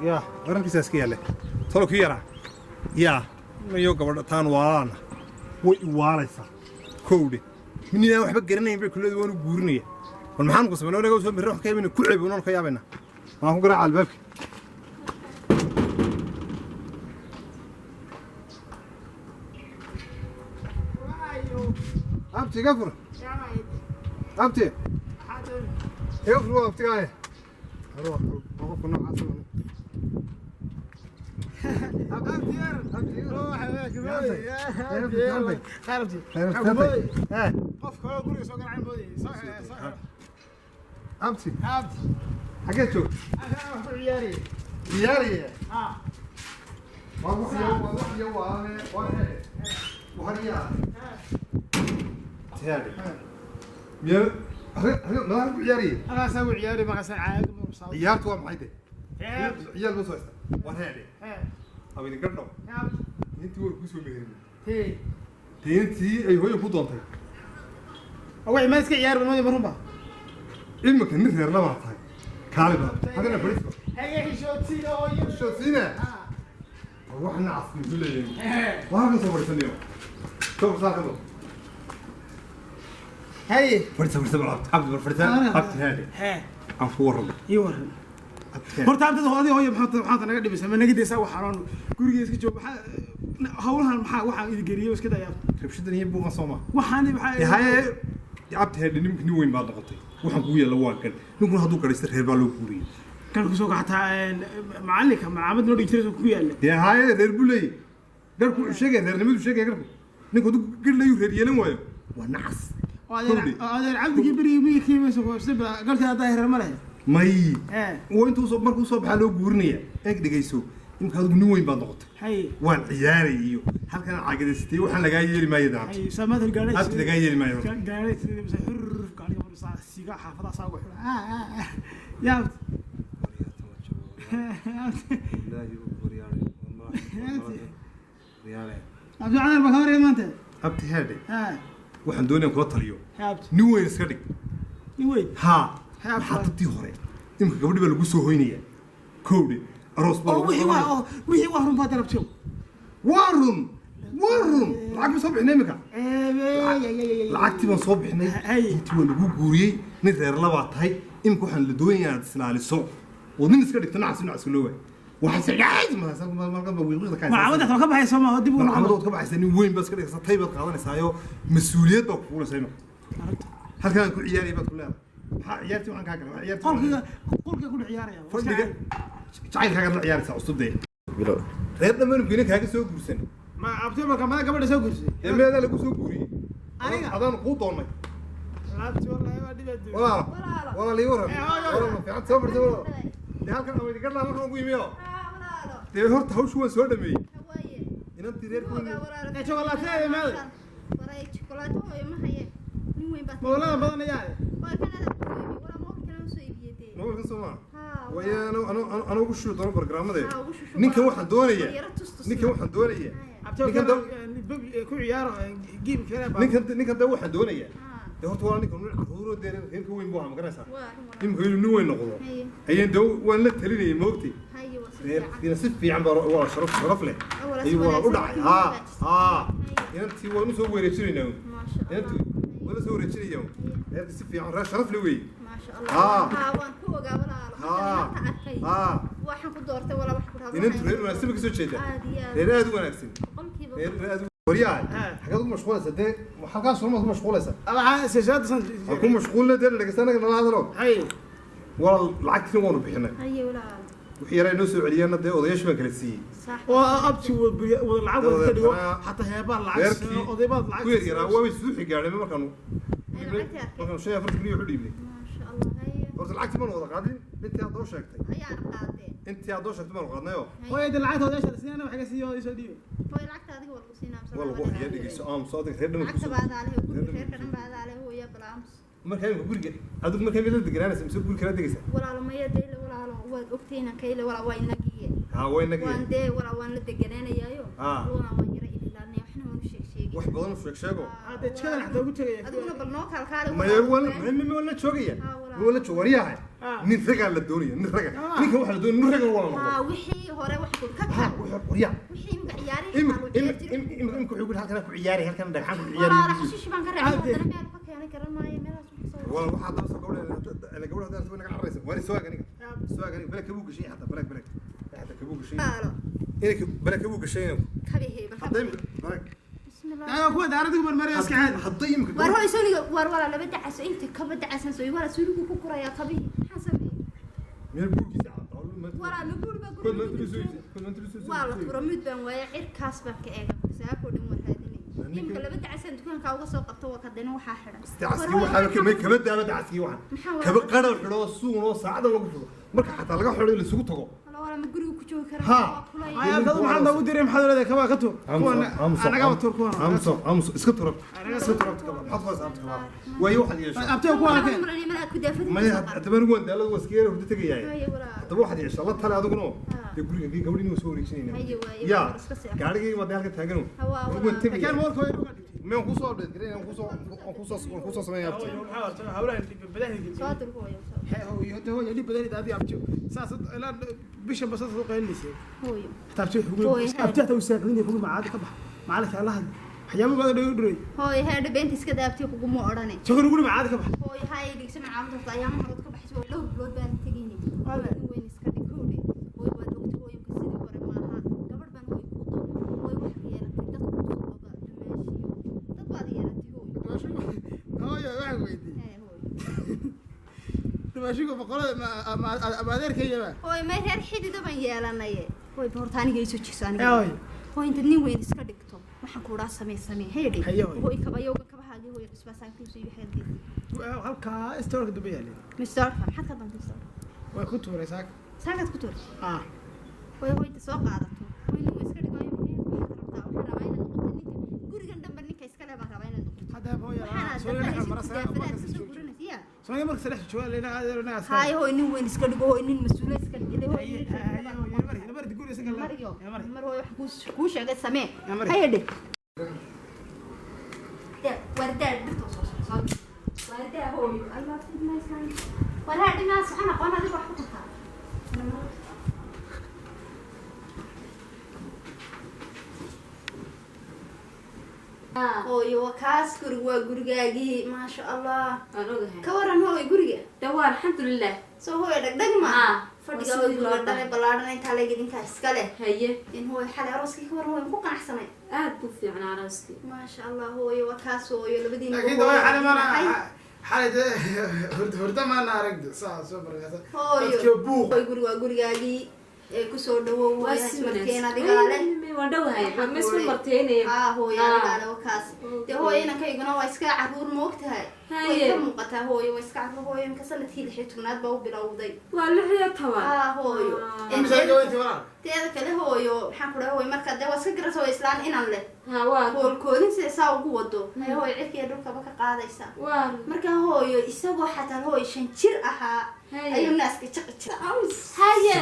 Ya qarankiisaa iska yaale talo ku yaraa yaa mayo gabadha taan waalaana way iwaalaysaa kowdhe minidaan waxba garanayn bay kuleedu waanu guurinaya bal maxaan ku samaynaa naga soo mirro wax ka yabayna ku ceeb unoon ka yaabayna waan ku garaaca albaabka abti iga fur abti iga fur waa abtigaaye qofka noocaas abti xagee joog ciyaaraya waa wax iyo waale waa wahariyaa miya madaxa ku ciyaaraya ciyaartu waa maxay de ciyaar ma soo haysta war heedhe abidi gardhow intii waa kusoo meherin deentii ay hooyo ku doontay imika nin reer labaa tahay kaali badan hadana fadhiiso xishoodsiine wax nacas muxuu leeyahay waa halkan soo fadhiisanayo soo fadhiisa halkan soo fadhiisa fadhiisa bal abdi abdi bal fadhiisa abdi heedhe aan ku warramo abdi Horta abtada adiga hooyo maxaad naga dhibaysaa ma naga daysaa waxaan guriga iska joog maxaa hawlahan maxaa waxaan idin geliyay iska dayaa rabshadan iyo buuqan soo ma waxaan maxaa haye abdi heedhe nimka nin weyn baad noqotay waxaan kugu yeella waa gan ninkuna hadduu gadhaysta reer baa loo guuriyey kan ku soo gaxtaa macalinka macaamad noo dhigi jiray ku yaala dee haye reer buu leeyahy garku wuxuu sheegaya reernimadu sheegaya garku ninku hadduu gadhlayu reer yeelan waayo waa nacas adeer cabdigii berigii miyii kiimaysa galkii haddaa hereer ma leh may waa intuu soo markuu soo baxaa loo guurinaya eeg dhegayso imka adigu nin weyn baad noqotay hay waan ciyaarayay iyo halkan caagadaysatay waxaan lagaa yeeli maayo daabti hay samaad gaadhay abti lagaa yeeli maayo gaadhay mise xurr gaadhiga marsaa siga xaafada saa ugu xula yaa abdi cadar baa ka waraya maanta abti heedhe ha waxaan doonaya kula taliyo abdi nin weyn iska dhig nin weyn haa Haa, abti. maxaa tabtii hore imka gabadhi baa lagu soo hoynaya kowdhe aroos baa oo lagu wixii waa qabanaya. oo wixii waa run baa darabtiyo waa run waa run lacag ma soo bixinay imika lacagtii baan soo bixinay Hay. intii waa lagu guuriyey nin reer labaa tahay imika waxaan la doonaya inaad islaaliso oo nin iska dhigto nacas nacas loo waay waxaase macaamada ka baxay Soomaa dib u malcamadood ka baxaysa nin weyn baad iska dhigaysaa tay baad qaadanaysaayo mas-uuliyad baa ku fuulaysaa imika halkan aan ku ciyaaraya baad ku leedahay maxaa ciyaartii waxaan kaa galay ciyaartii qolkiga qolkiga ku ciyaaraya fadhiga jacaylkaagaad la ciyaaraysaa cusub dee reer dhammaan imkiina kaaga soo guursan ma abti marka ma gabadha soo guursay dee meedaa lagu soo guuriyey Aniga? adaan kuu doonnay laabti wallahi waa dhibaat walaal walaal ii waran Eh, hooyo. walaal ma fiican soo fadhiisa walaal dee halkan ama idinka dhaa markaan ugu yimiyo dee horta hawshu waan soo dhameeyey inantii reerku Eh, chocolate meeday mawlada badan ayaa mobilkan soo maa waayo anu ugu shubi doono barnaamijyada ninkan waxaan doonayaa ninkan waxaan doonayaa abti ninkan ku ciyaaro game kale baa ninkan ninkan dee waxaan doonayaa dee horta waa ninkan nin carruuro dee reerka weyn buu ahaa ma garanaysaa imika inuu nin weyn noqdo ayaan dee waan la talinayay maogtay reerkiina si fiican baa waa sharaf sharaf leh ayuu waa u dhacay haa haa inantii waan usoo wareejinaynaa inantii waan usoo wareejinayaa reerka si fiican reer sharaf leh weeye inantu reer wanaagsan ba kasoo jeedaa reer aad u wanaagsan reer aad u waryahay xagaad u mashquulaysaa dee halkaas surmaad ku mashquulaysaa waxa seeshaad san ha ku mashquulna dee dhegeysta anaga nala hadalo hay walaal lacagtiina waanu bixinay wixii yaraa inoo soo celiyeenna dee odayaashii baan kala siiyey oo abti wada lacag wada ka dhigo xataa heebaa lacag reerkii odaybaad lacag ku yar yaraa waabay suuxi gaadhay markaanu markaanu 45 kun iyo wuxu dhiibnay horta lacagtii maanu wada qaadin intii aad noo sheegtay intii aad noo sheegtay maanu qaadnayoo hooyada lacagta odayaasha siinana waxa ka siiyo oo isoo dhiibay waa lagu hayaa dhegeyso aamuso adiga reer dhaman kusoo markaa imika guriga adigu markaa mid la deganaanaysa mise guri kala degaysa walaalo maya deyle walaalo waad ogtay inaan kayle walaa waa inagiye haa waa inagii waan dee walaa waan la deganaanayaayo Ah. walaa waan yara ililaalinaya waxna waan u sheeg sheegi wax badan u sheeg sheego hadda jikadan xataa ugu tegaya adiguna bal noo kaalkaale maya waan la joogaya Ah, walaal. waan la joog waryahay Nin ragaa la doonaya, nin raga. Ninka waxa la doonaya nin raga wala noqdo. Wixii hore wax ku ka Ha, wuxuu qoryaa. Wixii imka ciyaarihii Imika wuxuu yidhi halkan ku ciyaari, halkan dhagxaan ku ciyaari. Walaal xashiish baan ka raacay, haddana meel ka keenay garan maayo meelahaas ku soo. Walaal waxaa daba soo gabadha, gabadha hadda soo naga cararaysa. Wari soo aniga. Soo aniga balak kabuu gashay hatta balak balak. Hatta kabuu gashay. Inaka balak kabuu gashay. Kabihi Hadda imika balak. Bismillah. Ayo kuwa daarada ku marmariya iska caadi. Hadda imika War hooy suuliga, war walaal laba dacas inta kaba dacasan soo walaal suuligu ku kuraya kabihi. Maxaa sameeyay? Meel buurkiisa cad. Walaal ma buur baa guriga. Waa la furo mid baan waaya cirkaas baan ka eegay saako dhan war raadinay. Imka laba dacasan dukaanka uga soo qabto waa kadana waxaa xidhan. Dacaskii waxaa ka kaba daaba dacaskii waxaan. Kaba qadhaw xidho suun oo saacada lagu fudo. Marka xataa laga xidho la isugu tago. Walaal ma guriga ku joogi karaa waa kulay. Ay dad maxaa noogu diray maxaa leedahay kaba ka tuur. Kuwan anaga tuur kuwan. Amso amso iska turab. Iska turab kaba. Maxaad faysaa amso kaba. Waayo waxaad yeeshaa. Abtee ku arkay. Ma hadaba anigu waan daalada waa iska yara hurdo tegayaay. Hadaba waxaad yeeshaa la tali adiguna. Dee guriga gabadhii waa soo wareegsanayna. Ya gaarigii waa halka taagano. Waan tegaya. Kan moolka way uga dhigtay. Meen ku soo dheed gareyn ku soo ku soo ku soo sameeyay abtee. Maxaa horta hawlaha badaha geliyay. Soo dir hooyo. Hee hooyo hooyo dhib badan daadi abtee. Saas ilaa bishan bas soo qaylinisay. Hooyo. Hatta abtee xugu abtee hatta usaaqlinay xugu macaad ka bax. Macalka Allah waxyaabo badan dhig dhuray. Hooyo heer beenta iska daabtay kugu ma oranay. Shaqo ugu macaad ka bax. Hooyo hay dhigsan macaad horta ayaa ma horta ka baxayso dhowr bilood baan tegayni. Weyn iska dhig hooyo. Hooyo waa ogtay hooyo ka sidii hore maaha. Gabadh baan hooyo ku doon. Hooyo wax yeelatay dad ku soo doga dumaashiyo. Dad baad yeelatay hooyo. Hooyo waxa weydiiyay. Hooyo. Dumaashigu boqolada ma ama adeerkayaba. Hooyo ma reer xidid baan yeelanay. Hooyo horta aniga isu jiso aniga. Hooyo. Hooyo inta nin weyn iska dhigto. Waxaan ku raas samee samee heedhi. Hooyo kabayowga kabahaagii hooyo cusbaasaan ku soo iibiyay. Halka istoorka dubay yaalay. Mister maxaad ka dantay istoorka? Way ku tuuray saak. Saakaad ku tuuray? Ah. Hooyo hooyo soo qaadato. Hooyo nin iska dhigayo waxaad rabtaa waxaan rabaa inaad noqoto ninka gurigan dhanba ninka iska leh baan rabaa inaad noqoto. Hadda hooyo soo leeyahay marasa soo guranaysa. Soo marka saddex jooga leena adeer naga. Hay hooyo nin weyn iska dhigo hooyo nin mas'uul iska dhigo hooyo. Mar guriga iska la. Mar hooyo wax ku sheegay samee. Hay dhig. Wardaa dhirta soo soo. Wardaa hooyo Allah fidnaysan. Waraa dhinaas waxaan aqoon adiga wax ku tartaa. Hooyo waa kaas guriga waa gurigaagii maasha Allah. Ka waran hooyo guriga? Dawaa alxamdulilah. Soo hooyo dhagdhag ma? Fadhiga hooyo guriga dhan ballaaran intaa leeg idinkaa iska leh. Haye. In hooyo xalay arooskii ka waran hooyo ku qanacsanay. Aad buu fiicnaa arooskii. Maasha Allah hooyo waa kaas hooyo labadiina. Laakiin dawaa xalay maana xalay hurda maana aragdo saa soo markaas. Hooyo hooyo guriga waa gurigaagii. Ku soo dhawow hooyo markeena adiga leh. Waan dhawahay ma isku marteynaya. Hooyo adiga leh kaas. Dee hooyo inankayguna waa iska caruur ma ogtahay. Way ka muuqataa hooyo waa iska caruur hooyo inka sanadkii 16aad baa u bilowday. Waa 16. Hooyo. Teeda kale hooyo maxaan ku dhahay hooyo marka dee waa iska garata hooyo islaan inan leh. Hoolkoodin sida saa ugu wado. Hooyo cirkiga dhulkaba ka qaadaysa. Marka hooyo isagoo xataa hooyo 5 jir ahaa ayuu naaska jaqi jiray. Haye.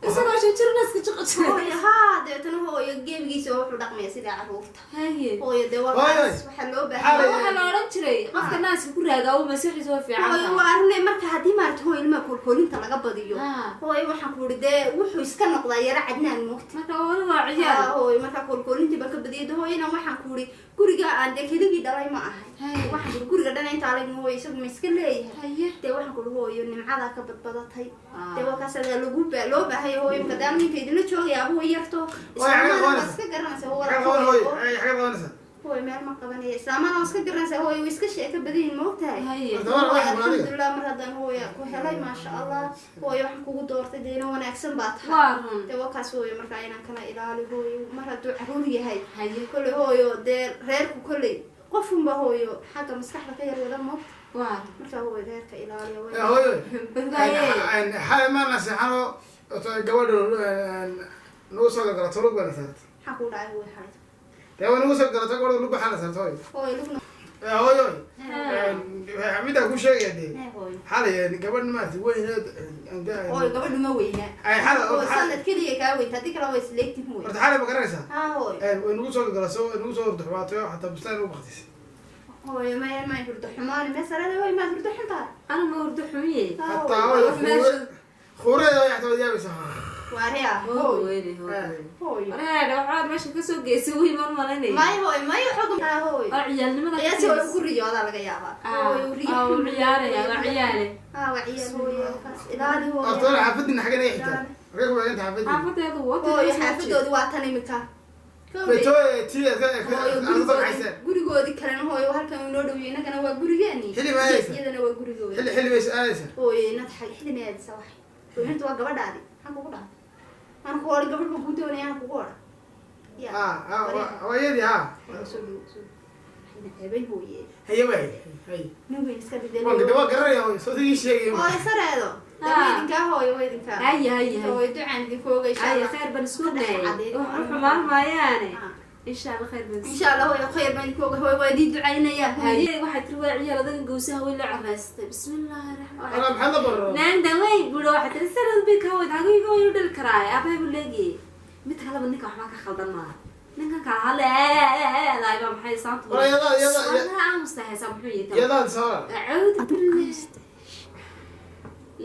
Isagoo 5 jir naaska jaqi jiray. Hooyo haa deetana hooyo geebigiisa wuxuu dhaqmaya sida caruurta. Haye. Hooyo dee waa kaas waxa loo baahan yahay. Waxa la oran jiray qofka naaska ku raagaa uu maskaxdiisa waa fiican. Hooyo waa arrinay marka haddii maarta hooyo ilmaha koolkoolinta laga badiyo. Hooyo waxaan ku yiri dee wuxuu iska noqdaa yara cadnaan moogta. Marka hooyo waa ciyaar. Hooyo marka koolkoolintii baan ka badiyay hooyana waxaan ku yiri guriga aan dee keligii dhalay ma ahay. Waxaan ku yiri guriga dhan inta alag hooyo isagu ma iska leeyahay. Dee waxaan ku yiri hooyo nimcada ka badbadatay. Dee waa kaas lagu loo baahay hooyo marka daan ninka idinla joogaya abu yarto. Islaamada iska garanaysa hooyo. Hooyo meel ma qabanaya islaamada iska garanaysa hooyo way iska sheeka badan ma ogtahay. Alxamdulillah mar haddaan hooyo ku helay maasha Allah. Hooyo waxaan kugu doortay deena wanaagsan baa tahay. Dee waa kaas hooyo marka inaan kala ilaali hooyo mar hadduu caruur yahay. Kolley hooyo dee reerku kolley qofunba hooyo xagga maskaxda ka yar wada moogta. Marka hooyo reerka ilaaliyo. Hooyo xalay ma naseexano gabadha nagu soo galgalato lug bayna saartay. Maxaa kuu dhacay hooyo xalay? Dee waa nagu soo galgalato gabadha lug waxaana saartay hooyo. Hooyo lugna. Hooyo midaan kuu sheegaya dee xalay gabadh maaragtay weyneed. Hooyo gabadhu ma weyna. Ay xalay sanad keliya kaa weynta haddii kale waa isleegtin hooyo. Horta xalay ma garanaysaa? Hooyo. Way nagu soo galgalaso way nagu soo horduxbaatay xataa bustaan ugu baktisay. Hooyo ma hurdo xumaan ma sarada way ma hurdo xuntaa. Ana ma hurdo xumiye. Hataa khuureeda way xataa yaabaysaa. Waariya hooyo hooyo. Wareer waxaad meesha ka soo geysay way mar malaynay. May hooyo may xog ma hooyo. Waa ciyaalnimada. Qiyaasi way ku riyooda laga yaabaa. Hooyo riyo. Oo ciyaaraya waa ciyaale. Waa ciyaal hooyo. Ilaali hooyo. Horta xaafadina xagan ay xitaa. Halkee ku beeganta xaafadina? Xaafadeedu waa hooyo xaafadoodi waa tan imika. Gurigoodii kalena hooyo halkan inoo dhow inagana waa gurigeeni. Iyadana waa gurigooda. Xilli bay aadaysaa. Hooyo inad xilli ma aadaysaa wax. Hooyo waa gabadhaadi. Maxaan kugu dhahay? Aan ku odhan gabadh baan kuu doonaya aan kugu odhan. Waa iyadii haa. Soo dhow soo. Waxayna ceebay hooye. Haye waay. Haye. Nin weyn iska dhigay. Waan garanayaa hooyo soo ii sheegay. Hooyo sareedo. Idinkaa hooyo waa idinkaa. Haye haye. Hooyo ducaan idinku oga insha Allah. Haye khayr baan isku nahay. Wax xumaan maayaane. Insha Allah khayr baan. Insha Allah hooyo khayr baan idinku oga hooyo waa idin ducaynayaa. Haye waxay tiri waa ciyaal adag gowsaha way la caraystay. Bismillaahi raxmaan. Ana maxaa la baro? Naan daway buuro waxay tiri sanad bay ka wad hagu igu dhal karaay aabay buu leegay. Mid kaleba ninka waxba ka khaldan maaha. Ninkan kala hadlay laayba maxay saantu. Wala yada aamusta haysa muxuu yihi. Yada saara. Acuudu billah.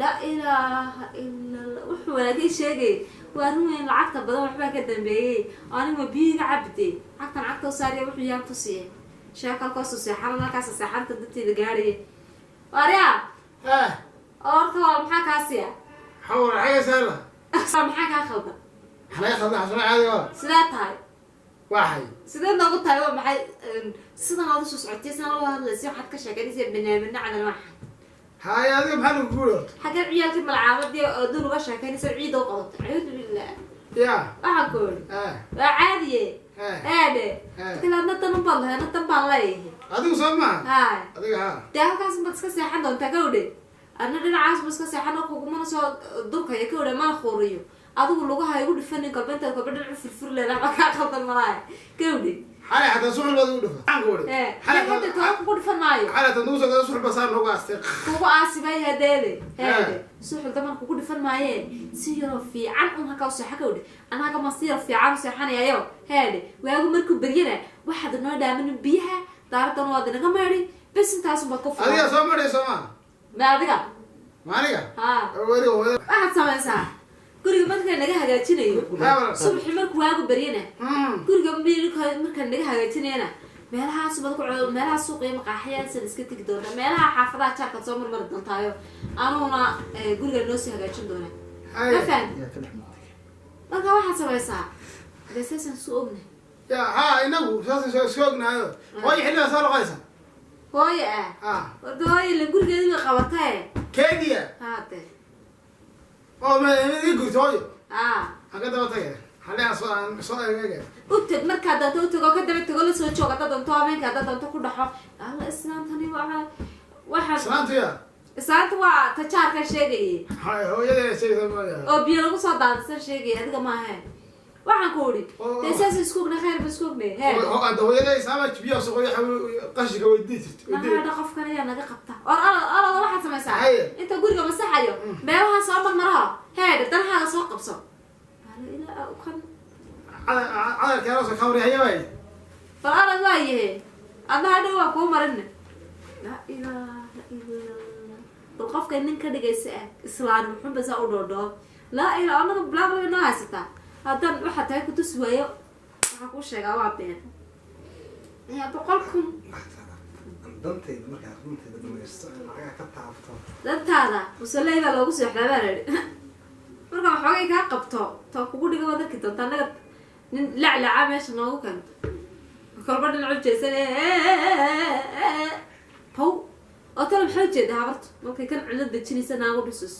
La ilaaha illa Allah. Wuxuu walaagay sheegay waa run weyn lacagta badan waxbaa ka dambeeyay anigu biiga cabdi lacagtan cagta saariya wuxuu yaan tusiyay sheekalkaas oo seexan halkaas seexanta dadteeda gaariyay waariya horta waa maxaa kaa siiya xawar xaga saala maxaa kaa khaldan xalay khaldan xasana caadi waa sidaa tahay waxay sidee noogu tahay waa maxay sidan aad u soo socotay sidan loo hadlaysay waxaad ka sheeganaysaa barnaamijna cadan waxa هاي هذه محل نقول حق عيالك ملعبة دون غشة كان يصير عيد وقوت أعوذ بالله يا أقول عادية هذا كلا نتنبله نتنبله هذا وسمع هاي هذا ها ده كاس بس كاس حنا أنت كودي أنا دنا عاس بس كاس حنا كوكو ما نسوا دوكا يكودي ما خوريو هذا هو لغة هيقول فني كبنت كبنت فرفر لا ما كان خلط الملاي كودي حالي حتى سوحل بده يدفع عن قولي حالي حتى توقف قول معي حالي تنوصل ده سوحل بس أنا هو أستيق هو آسي ما هدالي هذا سوحل ده ما قول فن معي سيرة في عن أمها كوسة حكودي أنا كم سيرة في عن سيحان يا يو هذا وياهم مركب برينا واحد النوع ده من بيها تعرف أنا واحد نجمعي بس أنت عصب بكفر هذا سامر سامر ما هذا ما هذا ها وري واحد سامر سامر guriga marka naga hagaajinayo subaxii markuu waagu baryana guriga marka naga hagaajinayna meelaha subad ku cod meelaha suuq iyo maqaaxiyaha san iska tagi doona meelaha xaafadaha jaarka soo marmari doontaayo anuna guriga noo sii hagaajin doona ma faham marka waxaad samaysaa beesaasan suu ognahay ya ha inagu saasaan soo ognahayo hooyo xilligaa soo noqonaysa hooyo ah warda hooyo la gurigeedii bay qabatae kenya haade oo ma iga gurto hooyo aan ka daba tagay xalli aan soo aan soo eegay u tag markaa doonto u tago ka daba tago la soo joog haddaad doonto habeenka haddaad doonto ku dhaxo alla islaantani waxaa islaantu ya islaanta waa tajaarka sheegayay hay hooyadee sheegaysa maya oo biyo lagu soo daadisan sheegayay adiga maahe waxaan ku idhi dee saas isku ognay khayr ba isku ognay hee hooyadee saama biyo soo qoyo qashinka weydii jirtay maxaa qofkan ayaa naga qabta or alada waxaad samaysaa inta guriga masaxayo meelaha soo marmaraha hee danahaaga soo qabso ilaa kan cadarka soo kawri haye waay bal arag waa yahe adna hadhow waa kuu marinne laa ilaaha illa allah bal qofka nin ka dhigaysa ah islaan muxuunba saa u dhoodhoo laa ilaa anaga bilaabla noo haysataa haddaan waxaa tahay ku tusi waayo waxaan kuu sheegaa waa been ya 100,000 dantayda markaa runtayda dhamaysto lacagaha ka taabto dantaada musaley baa loogu seexdaa baa laidhi marka waxoogay kaa qabto too kugu dhiga waad arki doontaa naga nin laclaca meesha noogu keento kolba dhinac ujeesan pow oo tale maxaa ujeedaa habartu markay kan cilad dejinaysa naagu dhisus